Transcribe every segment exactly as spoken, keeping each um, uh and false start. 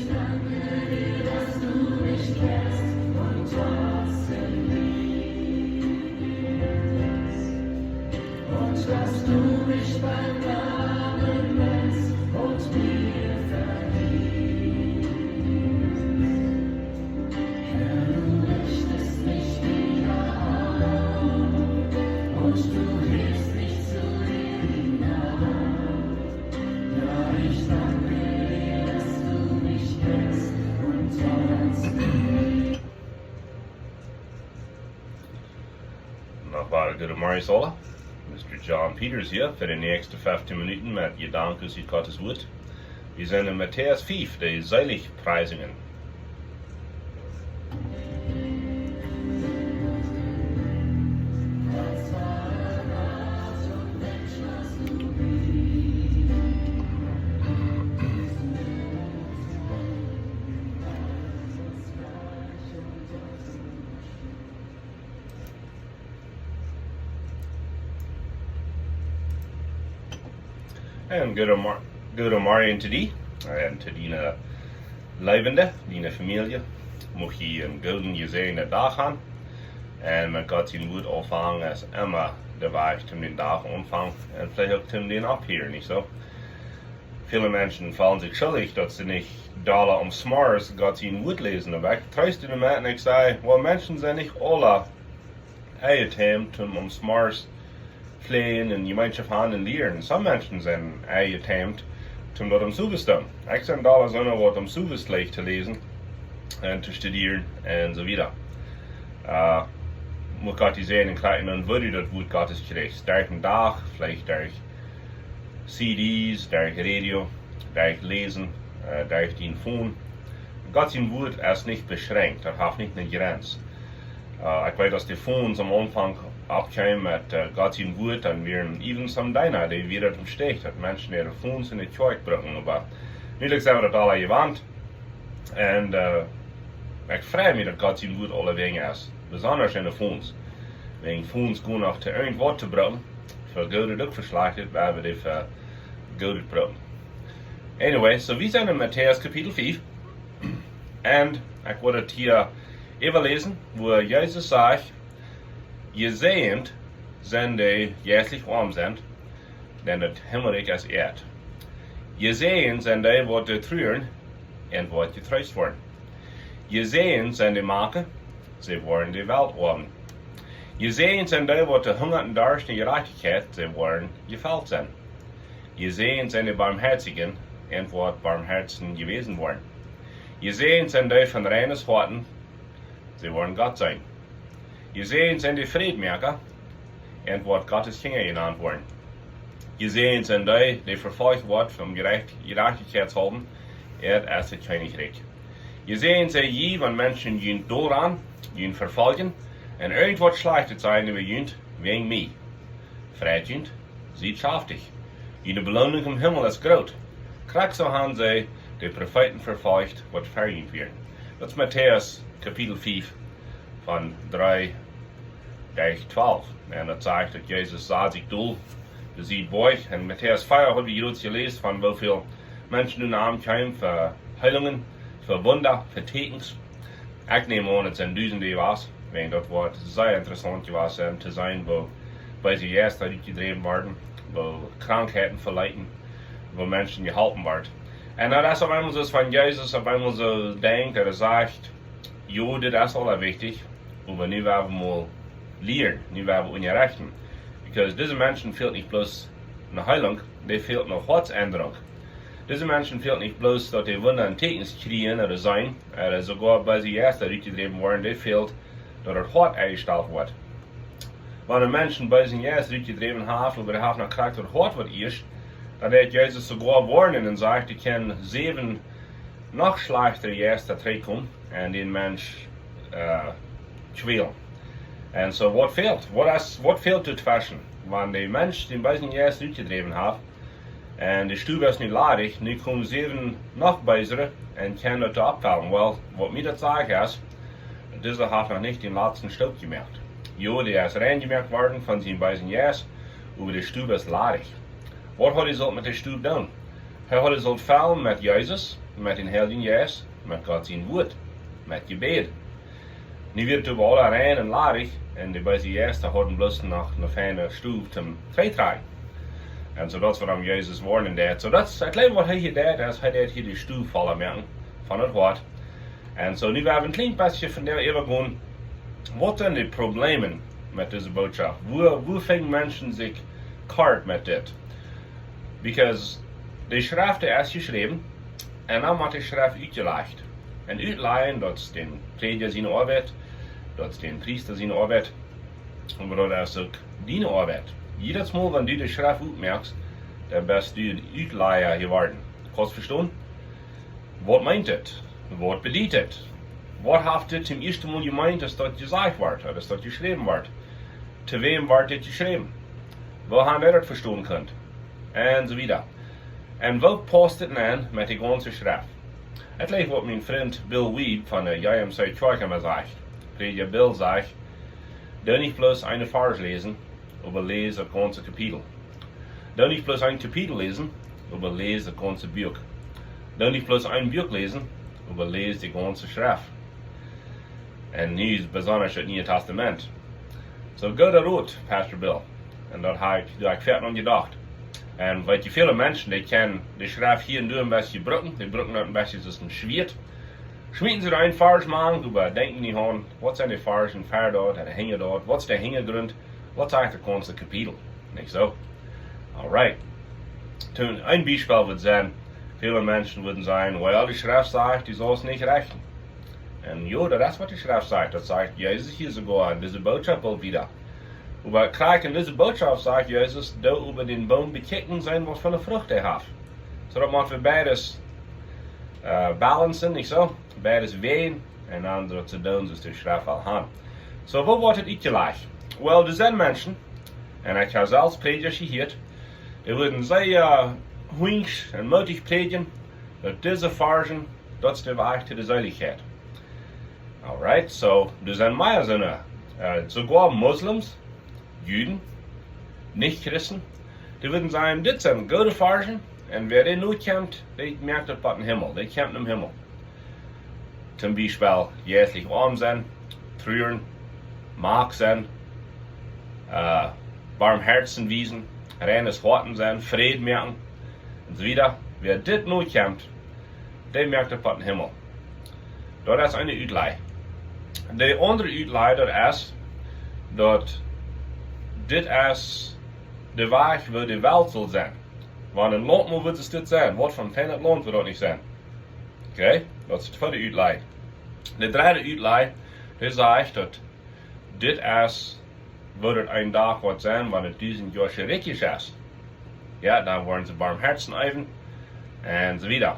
Danke dir, dass du mich kennst und trotzdem liebst. Und dass du mich beim Namen nennst und mir vergibst. Herr, du richtest mich wieder auf und du hebst mich zu dir hinauf. Ja, ich danke dir, dass du mich kennst und trotzdem liebst. Noch een goodemorjen aula. Mister John Peters hia fa de näakjste feftieen Minuten met Jedanken ut Gottes Wuat. Wie sent en Matäus fief, de Seligpreisungen. En goodemor-, goodemorjen to die, en to diene Leewende, diene Famielje. Mucht jie en gooden, jesäajenden Dach haben. En met Gott sien Wuat aunfangen es emma de Wajch, om dän Dach aunfangen. En veleicht uk om dän aufhieren, nich soo? Väle Menschen feelen sikj schuldich, daut see nich dolla aum Morjes Gott sien Wuat läsen. Oba ekj troost an doamet un ekj saj, well, Menschen sent nich aula enjeteemt, om aum Morjes fläajen un Jemeenschoft haben un lieren. Some Menschen sent enjeteemt, om daut aum Owent to doonen. Ekj sie dolla soona, waut aum Owent leicht to läsen un to studieren un soo wieda. Äh, mucht Gott die säajnen un kjrieen, dan woat die daut Wuat Gottes kjrieen. Derch dän Dach, veleicht derch C Ds, derch Radio, derch läsen, äh, derch dien Phone. Gott sien Wuat es nich beschränkt, daut haft nich eene Grenz. Äh, ekj weet, aus de Phones aum Aunfank oppkjeemen met, äh, Gott sien Wuat, dan wieren even some Deena, dee wieren em Stich, daut Menschen äare Phones enne Kjoakj bruckten, oba nu es daut aula jewant. En, äh, ekj frei mie, daut Gott sien Wuat aulawäajen es, besonda enne Phones. Wäajen Phones gonen uk to irjentwaut to brucken, fa Goodet uk fa Schlajchtet, wan wie dee fa Goodet brucken. Anyway, soo wie sent en Matäus Kapitel fief. En ekj well daut hia äwaläsen, wua Jesus sajcht: Jesäajent sent dee, dee jeistlich oam sent, dan daut Himmelrikj es äa. Jesäajent sent dee, waut truaren, un woaren jetreest woaren. Jesäajent sent dee Makje, see woaren de Welt oawen. Jesäajent sent dee, waut hungat un darscht no Jerajchtichkjeit, see woaren jefelt sennen. Jesäajent sent dee Boamhoatje, un woaren boamhoatich jewast woaren. Jesäajent sent dee von reinet Hoat, see woaren Gott seenen. Jesäajent sent dee Frädmoaka, un woaren Gottes Kjinja jenant woaren. Jesäajent sent dee, dee vefolcht woaren fa Jerajcht-, Jerajchtichkjeit haulwen, äa es daut Kjennichrikj. Jesäajent sie jie, wan Menschen junt doonen, junt vefoljen, un irjentwaut Schlajchtet sajen äwa junt, wäajen mie. Freit junt, siet schaftich. June Beloonunk em Himmel es groot. Krakjt soo haben see de Profeeten vefolcht, waut ver junt wieren. Daut es Matäus Kapitel fief, von dree bat twalf. Un daut sajcht, daut Jesus sad sikj dol, de Sied Boajch. En Matäus vea haben wie jrod jeläst von woo väl Menschen no am kjeemen fa Heilungen, fa Wunda, fa Tieekjens. Ekj näm aun, et sent dusende jewast, wäajen daut woat sea interessaunt jewast sennen to seenen, woo beese Jeista utjedräwen worden, woo Krankheiten veleeten, woo Menschen jeholpen worden. Un daut es opp eemol soo, aus wan Jesus opp eemol soo denkjt, daut hee sajcht: Jo, dit es aula wichtich, oba nu woa wie mol lieren, nu woa wie unjarechten. Because dise Menschen fält nich bloos ne Heilunk, dee fält ne Hoatendrunk. Dise Menschen fält nich bloos, daut dee Wunda un Tieekjens kjrieen ooda seenen, ooda soogoa beese Jeista utjedräwen woaren, dee fält, daut daut Hoat enjestalt woat. Wan een Mensch een beesen Jeist utjedräwen haft, oba dee haft noch krakjt daut Hoat waut ieescht, dan deit Jesus soogoa woarnen un sajcht, et kjennen säwen noch schlajchtere Jeista trigjkomen un dän Mensch, äh, kjwälen. Un soo, waut fält? Waut es, waut fält doatweschen? Wan de Mensch dän beesen Jeist utjedräwen haft, un de Stow es nu ladich, nu komen säwen noch beesere un kjennen daut oppfellen. Well, waut mie daut sajcht es, dise haft noch nich dän latsten Stoop jemoakt. Jo, dee es rein jemoakt worden von sien beesen Jeist, oba de Stow es ladich. Waut haud hee sult met de Stow doonen? Hee haud sikj voll met Jesus, met dän Heiljen Jeist, met Gott sien Wuat, met Jebäd. Nu wia et äwaraul rein un ladich un de beese Jeista hauden bloos noch eene feine Stow toom tweetrakjen. Un soo daut es wuarom Jesus woarnen deed. Soo daut es, ekj jleew waut hee hia deed, es hee deed hia de Stow volla moaken von daut Wuat. Un soo nu woa wie een kjlien bät vondoag äwagonen, waut sent de Problemen met dise Bootschoft? Wua, wua finjen Menschen sikj kort met dit? Because de Schreft es jeschräwen un dan woat de Schreft utjelajcht. Un utlajen, daut es dän Prädja siene Oabeit, daut es dän Priesta siene Oabeit, oba daut es uk diene Oabeit. Jiedet Mol, wan du de Schreft opmoakst, dan best du een Utlaja jeworden. Kaust vestonen? Waut meent et? Waut bediet et? Waut haft dit toom ieeschten Mol jemeent, aus daut jesajcht wort, ooda aus daut jeschräwen wort? To wäm wort dit jeschräwen? Woo haben dee daut vestonen kunt? Un soo wieda. Un woo pausst dit aun met de gaunze Schreft? Ekj jleew waut mien Frint Bill Wiebe von de J M C Kjoakj emma sajcht. Prädja Bill sajcht: "Doo nich bloos een Varsch läsen, oba läs daut gaunze Kapitel. Doo nich bloos een Kapitel läsen, oba läs daut gaunze Buak. Doo nich bloos een Buak läsen, oba läs de gaunze Schreft." Un nu besonda daut Niee Tastament. Soo, gooda Rot, Pastor Bill. Un daut hab ekj, doa hab ekj foaken aun jedocht. Un weet jie, väle Menschen, dee kjennen de Schreft hia un doa een bät brucken. Dee brucken daut een bät aus een Schwieet. Schmieten see een Varsch mank, oba denkjen nich aun, waut sent de Varschen ver daut un hinja daut? Waut es de Hinjagrunt? Waut sajcht daut gaunze Kapitel? Nich soo? Alright. Toom een Biespel wudd sennen, väle Menschen wudden sajen: "Well, de Schreft sajcht, du saust nich rechten." Un jo, daut es waut de Schreft sajcht. Daut sajcht Jesus hia soogoa en dise Bootschoft aul wieda. Oba krakjt en dise Bootschoft sajcht Jesus, doo oba dän Boom bekjikjen, seenen waut fa eene Frucht hee haft. Soo daut mott wie beides, äh, balancen, nich soo? Beides wäajen un dan daut to doonen, soo aus de Schreft well haben. Soo, woo woat et utjelajcht? Well, doa sent Menschen, un ekj hab selfst Prädjasch jehieet, dee wudden sea, äh, hunjsch un mootich prädjen, daut dise Varschen, daut es de Wajch to de Seelichkjeit. Alright, soo, doa sent mea soone, äh, soogoa Moslems, Juden, Nich-Christen, dee wudden sajen, dit sent goode Varschen, un wäa dee nokjemt, dee moakt et bat em Himmel, dee kjemt em Himmel. Toom Biespel, jeistlich oam sennen, truren, mak sennen, äh, Barmhoaten wiesen, rein em Hoaten sennen, Fräd moaken, un soo wieda. Wäa dit nokjemt, dee moakt et bat em Himmel. Daut es eene Utlaj. De aundre Utlaj, daut es, daut dit es de Wajch, woo de Welt saul sennen. Wan een Launt mol wudd dit sennen, waut fa een feinet Launt wudd daut nich sennen. Okay? Daut es de tweede Utlaj. De dredde Utlaj, dee sajcht, daut dit es, woat et een Dach woat sennen, wan et dusent Joa Rikj es. Jo, dan woaren see Barmhoaten äwen, un soo wieda.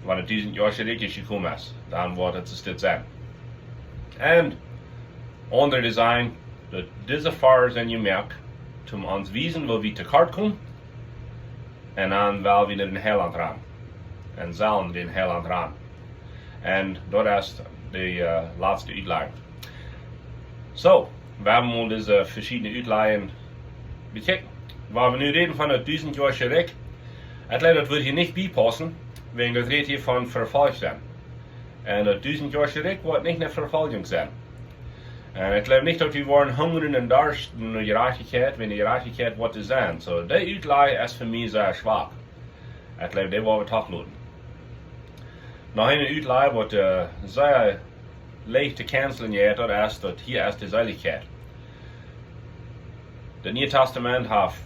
Wan et dusent Joa Rikj jekomen es, dan woat et soo dit sennen. Un aundre, dee sajen, daut dise Varschen sent jemoakt, om ons to wiesen, woo wie to kort komen, un dan well wie no dän Heilaunt rannen. Un sellen dän Heilaunt rannen. Un daut es de, äh, latste Utlaj. Soo, wie haben aul dise veschiedne Utlajen bekjikjt. Wan wie nu räden von daut dusent Joa Rikj, ekj jleew, daut wudd hia nich bie paussen, wäajen daut rät hia von vefolcht sennen. Un daut dusent Joa Rikj woat nich eene Vefoljunk sennen. Un ekj jleew nich, daut wie woaren hungren un darschten no Jerajchtichkjeit, wan de Jerajchtichkjeit woat doa sennen. Soo, dee Utlaj es fa mie sea schwak. Ekj jleew, dee woa wie doch loten. Noch eene Utlaj, waut, äh, sea leicht to cancelen jeit, daut es, daut hia es de Seelichkjeit. Daut Niee Tastament haft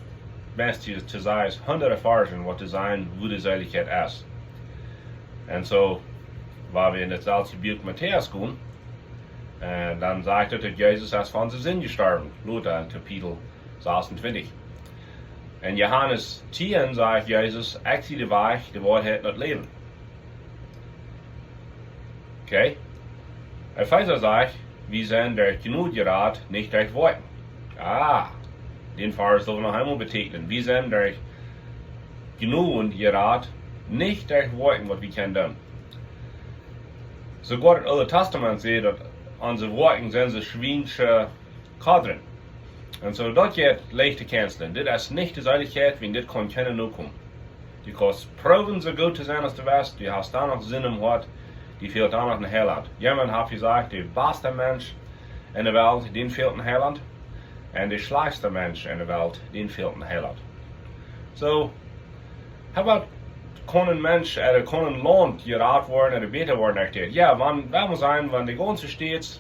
meist to sajen hunderte Varschen, waut to sajen, woo de Seelichkjeit es. Un soo, wan wie en daut selwje Buak Matäus gonen, un dan sajcht et, daut Jesus es fa onse Sind jestorwen, lota en Kapitel sasuntwintich. En Johanes tieen sajcht Jesus: "Ekj sie de Wajch, de Woarheit un daut Läwen." Okay? Efeesa sajcht: "Wie sent derch Jnod jerat, nich derch Woakjen." Ah, dän Varsch sell wie noch eemol betäkjnen. Wie sent derch Jnod jerat, nich derch Woakjen, waut wie kjennen doonen. Soogoa daut Oole Tastament sajcht, daut onse Woakjen sent soo aus schwiensche Kodren. Un soo, daut jeit leicht to cancelen. Dit es nich de Seelichkjeit, wan dit kaun kjeena nokomen. Du kaust proowen soo goot to sennen aus du west, du hast dan noch Sind em Hoat, die fält dan noch een Heilaunt. Jemaunt haft jesajcht, de baste Mensch enne Welt, dän fält een Heilaunt. Un de schlajchtste Mensch enne Welt, dän fält een Heilaunt. Soo, hee waut kaun een Mensch, ooda kaun een Launt jerat woaren ooda bäta woaren aus dit? Jo, wan, wan wie sajen, wan de gaunze States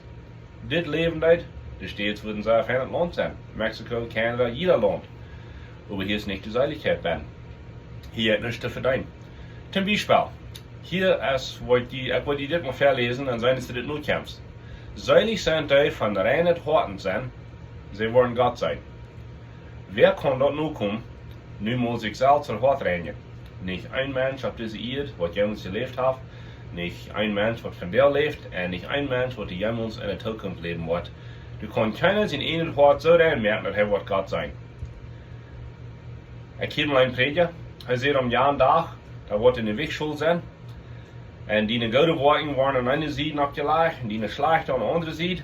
dit läwen deed, de States wudden sea feinet Launt sennen. Mexiko, Kanada, jieda Launt. Oba hia es nich de Seelichkjeit bennen. Hia es nuscht to vedeenen. Toom Biespel, hia es waut die, ekj well die dit mol väaläsen un seenen aus du dit nu kjanst. Seelich sent dee von reinet Hoat sent, see woaren Gott seenen. Wäa kaun daut nu komen? Nu mott sikj selfst daut Hoat reinjen. Nich een Mensch opp dise Ieed, waut jemols jeläft haft, nich een Mensch, waut vondoag läft, un nich een Mensch, waut jemols enne Zukunft läwen woat. Du kaust kjeena sien eejnet Hoat soo rein moaken, daut hee woat Gott seenen. Ekj kjann mol een Prädja, hee säd, aum jan Dach, doa woat eene Wichtschol sennen, un diene goode Woakjen woaren aun eene Sied oppjelajcht, un diene schlajchte aun de aundre Sied.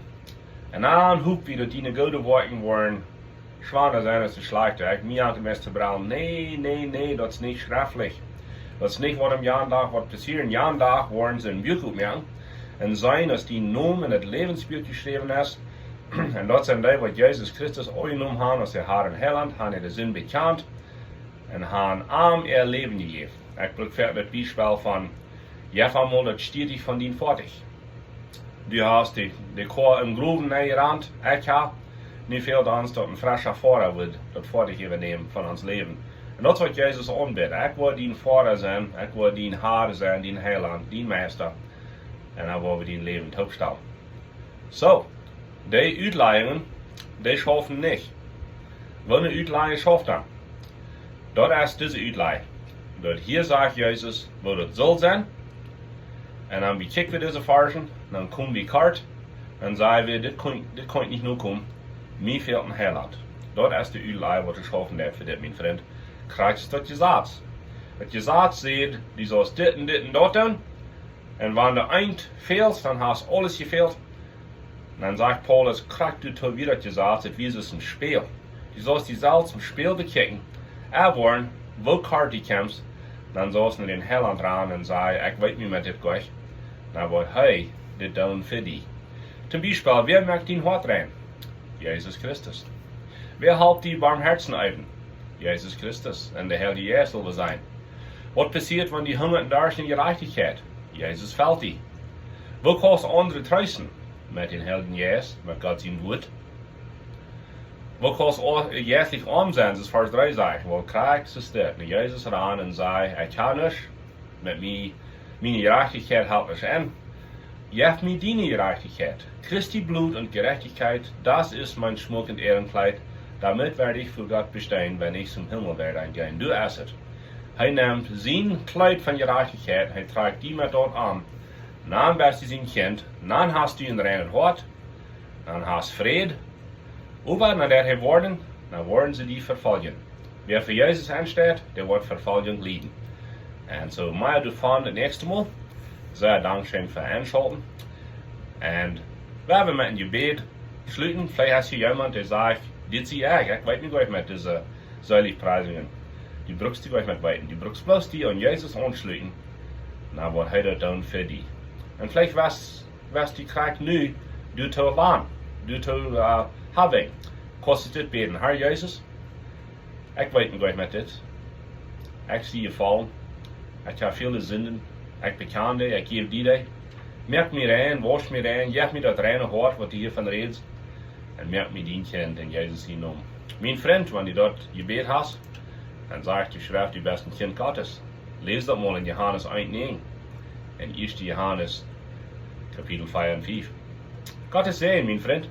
Un dan hop wie, daut diene goode Woakjen woaren schwanda sennen aus de schlajchte. Ekj, mie haud de meiste Braun. Nä, nä, nä, daut es nich schreftlich. Daut es nich waut aum jan Dach woat passieren. Jan Dach woaren see een Buak oppmoaken un seenen, aus dien Nomen en daut Läwensbuak jeschräwen es. Un daut sent dee, waut Jesus Christus aunjenomen haben aus äa Herr un Heilaunt, haben äare Sind bekjant un haben am äa Läwen jejäft. Ekj bruck fa daut Biespel von, jeff mol daut Stierich von dien Foatich. Du hast de, de Koa em Growen nenjerant, ekj hab. Nu fält ons, daut een frescha Foara wudd daut Foatich äwanämen von ons Läwen. Un daut es waut Jesus aunbedt. Ekj well dien Foara sennen, ekj well dien Herr sennen, dien Heilaunt, dien Meista. Un dan well wie dien Läwen toopstalen. Soo, dee Utlajungen, dee schaufen nich. Waut ne Utlajunk schauft dan? Daut es dise Utlajunk. Daut hia sajcht Jesus, woo daut saul sennen. Un dan bekjikj wie dise Varschen, dan kom wie kort, dan saj wie, dit kaun, dit kaun nich nokomen. Mie fält een Heilaunt. Daut es de Utlajunk, waut to schaufen deit fa dit, mien Frint. Krakjt es daut Jesaz. Daut Jesaz sajcht, du saust dit un dit un daut doonen. Un wan du eent fälst, dan hast aules jefält. Dan sajcht Paulus, krakjt doa too wia daut Jesaz, daut wia soo een Spieejel. Du saust die selfst em Spieejel bekjikjen, un woaren, woo kort du kjemst, dan saust no dän Heilaunt rannen un sajen, ekj weet nich mea dit goot. Dan woat hee dit doonen fa die. Toom Biespel, wäa moakt dien Hoat rein? Jesus Christus. Wäa halpt die Barmhoaten eewen? Jesus Christus. Un de Heilje Jeist saul daut sennen. Waut passieet, wan du hungascht no Jerajchtichkjeit? Jesus halpt die. Woo kaust aundre treesten? Met dän Heiljen Jeist, met Gott sien Wuat. Woo kaust jeistlich oam sennen, soo aus Varsch dree sajcht? Well, krakjt soo es dit. No Jesus rannen un sajen, ekj kaun nich, met mie, miene Jerajchtichkjeit halpt nich aun. Jeff mie diene Jerajchtichkjeit. Christi Blut und Gerechtigkeit, das ist mein Schmuck und Ehrenkleid, damit werde ich vor Gott bestehen, wenn ich zum Himmel werde gehen. Doa es et. Hee nemt sien Kjleet von Jerajchtichkjeit, hee trakjt die met daut aun. Dan best du sien Kjint, dan hast du een reinet Hoat, dan hast Fräd. Oba no daut hee woaren, dan woaren see die vefoljen. Wäa fa Jesus aunsteit, dee woat Vefoljunk lieden. Un soo mea doavon daut näakjste Mol. Sea dankscheen fa aunschalten. Un wie woaren met een Jebäd schluten. Veleicht es hia jemaunt, dee sajcht, dit sie ekj, ekj weet nich, woo ekj met dise Seligpreisungen. Du brukst die nich met weeten. Du brukst bloos die aun Jesus aunschluten. Dan woat hee daut doonen fa die. Un veleicht west, west du krakjt nu, du to wan, du to, äh, haben. Kaust du dit bäden? Herr Jesus, ekj weet nich, woo ekj met dit. Ekj sie jefaulen. Ekj hab väle Sinden. Ekj bekjan dee, ekj jäw die dee. Moak mie rein, wausch mie rein, jeff mie daut reine Hoat, waut du hia von rätst. Un moak mie dien Kjint en Jesus sienen Nomen. Mien Frint, wan du daut jebäd hast, dan sajcht de Schreft, du best een Kjint Gottes. Läs daut mol en Johanes eent näajen. En ieeschte Johanes, Kapitel vea un fief. Gottes Säajen, mien Frint.